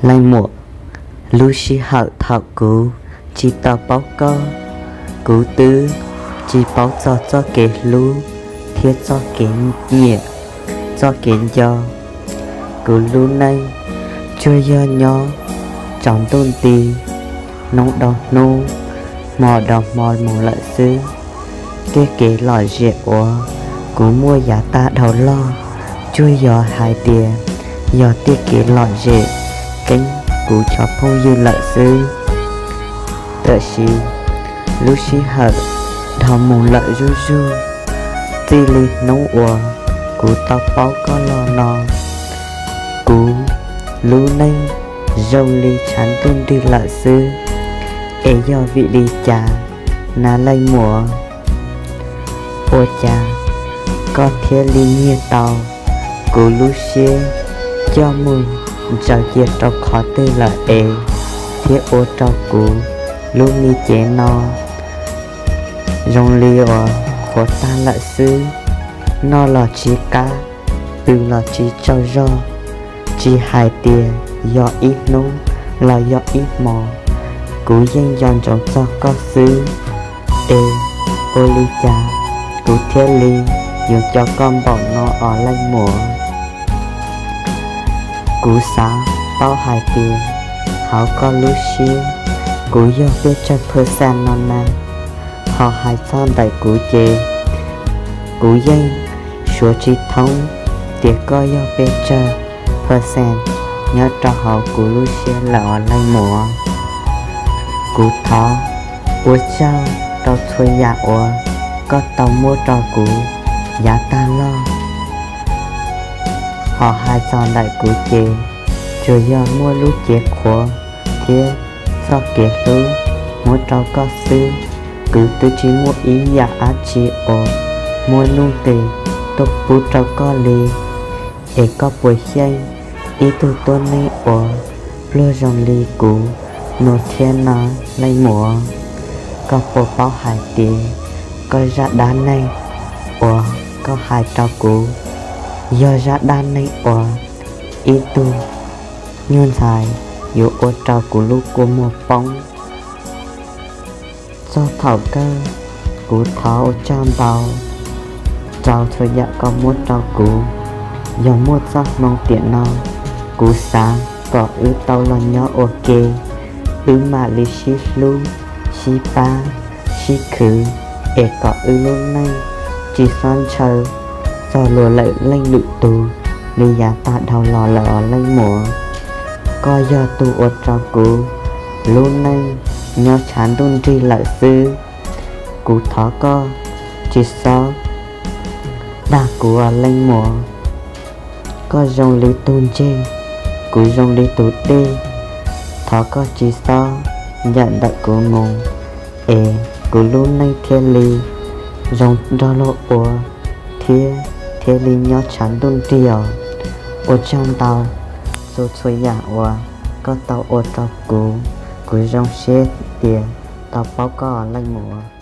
Leej muam, lub sij hawm thaum kuv tsis tau paub koj, kuv twb tsis paub txog txoj kev hlub thiab txoj kev nyiam, txoj kev nco. Kuv lub neej tsuas yog nyob tsaus ntuj nti, hnub dhau hnub, hmo dhau hmo mus lawm xwb. Tej kev lom zem uas kuv muaj yav tag dhau los tsuas yog hais tias yog tej kev lom zem keeb kuv cov phooj ywg lawm xwb. Tiam sis lub sij hawm dhau mus lawm zuj zus, txij li hnub uas kuv tau paub koj los no, kuv lub neej zoo li tshav ntuj nrig lawm xwb. Es yog vim li cas na leej muam? Ua cas koj thiaj li nyiag tau kuv lub siab coj mus ntsaws cia rau qhov twg lawm es thiaj ua rau kuv lub me cev no zoo li uas qhuav tag lawm xwb? Noj los tsis qab, pw los tsis tsaug zog, tsis hais tias yog ib hnub los yog ib hmos, kuv yeej nco ntsoov txog koj xwb. Es ua li cas kuv thiaj li yuav nco koj npaum no os leej muam? Kuv xav paub hais tias hauv koj lub siab kuv yog pes tsawg percent no na? Ho hais txog ntawm kuv ces kuv yeej suav tsis thoob tias koj yog pes tsawg percent nyob rau hauv kuv lub siab lawm os leej muam. Kuv thov ua tsaug rau txhua yam uas koj tau muab rau kuv yav tag los. Ho hais txog ntawm kuv ces tsuas yog muaj lub cev qhuav thiab txoj kev hlub muab rau koj xwb. Kuv twb tsis muaj ib yam dab tsi uas muaj nuj nqis tuaj pub rau koj li. Es koj puas xyeej ib tug tuab neeg uas pluag zoo li kuv no thiab no leej muam? Koj puas paub hais tias koj zaj dab neeg uas koj hais rau kuv yog zaj dab neeg uas ib tug nyuag ntxhais yuav ua rau kuv lub kua muag poob? Txog thaum kawg, kuv thov ua tsaug ntau rau txhua yam koj muab rau kuv. Yog muaj txoj hmoo tiam no, kuv xav kom wb tau los nyob ua ke, wb mam li sib hlub, sib pab, sib khwv, es kom wb lub neej tsis txhob ntshaw txog luag lwm leej lwm tus li yav tag dhau los lawm os leej muam. Koj yog tus ua rau kuv lub neej nyob tshav ntuj nrig lawm xwb. Kuv thov koj tsis txhob dag kuv os leej muam. Koj zoo li tus ntseg, kuv zoo li tus dej. Thov koj tsis txhob ncaim ntawm kuv mus, es kuv lub neej thiaj li zoo nrog luag ua thiab thiaj li nyob tshav ntuj nrig os. Ua tsaug ntau txhua txhua yam uas koj tau ua rau kuv, kuv zoo siab tias tau paub koj leej muam.